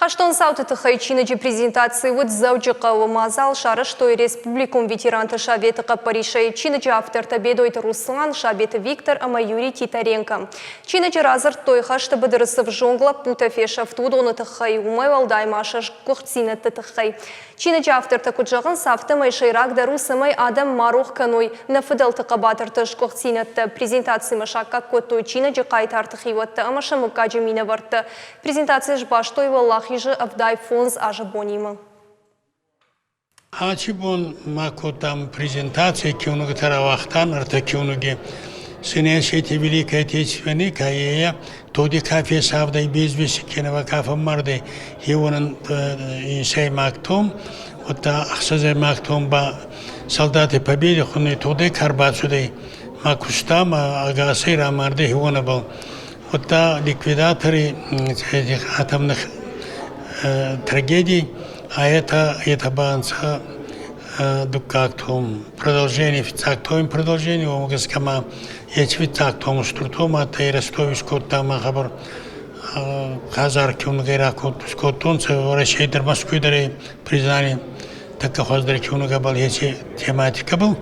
Хӕстон цауты тыххӕй чиныджы презентаци уыд Дзӕуджыхъӕуы. Мадзал сарӕзтой республикон ветеранты советы хъӕппӕрисӕй. Чиныджы автортӕ Бедойты Руслан, Сабеты Виктор ӕмӕ Юрий Титаренко. Чиныджы радзырдтой, хӕсты быдыры цы взонг лӕппутӕ фесӕфт, уыдоны тыххӕй, уымӕй уӕлдай ма сӕ сгуыхтдзинӕдты тыххӕй. Чиныджы автортӕ куыд зӕгъынц, афтӕмӕй сӕйрагдӕр у, цӕмӕй адӕм ма рох кӕной нӕ фыдӕлты хъӕбатырты сгуыхтдзинӕдтӕ. Презентацимӕ саккаг кодтой чиныджы хъайтарты хиуӕттӕ ӕмӕ сӕ мыггаджы минӕвӕрттӕ. Презентаци сбастой Уӕлахизы 75 азы бонимӕ. Аци бон ма кодтам презентаци, киунугутӕ рауагътан ӕртӕ киунуги. Сынесети Великой Отечественной КАЕ тугъди ка фесавдӕй без вести кенӕ ка фӕммардӕй, хеуонӕн инсӕймаг том, удта ӕхсӕзӕймаг том ба солдаты Победы хунни тугъдӕй ка рбацудӕй, ма куста ма ӕгасӕй рамардӕй хеуонӕбӕл. Удта ликвидаторы этих атомных трагедий, а это ба ӕнцӕ дуккаг том, продолжение, фиццаг том продолжение, уомӕ гӕсгӕ ма еци фиццаг том устур том адтӕй, Ростови скодта ма хабар хъазар киунугӕй ракодтонцӕ, Уӕрӕсей дӕр, Москвй дӕр признали тӕккӕ хуӕздӕр киунугӕбӕл еци тематикӕбӕл.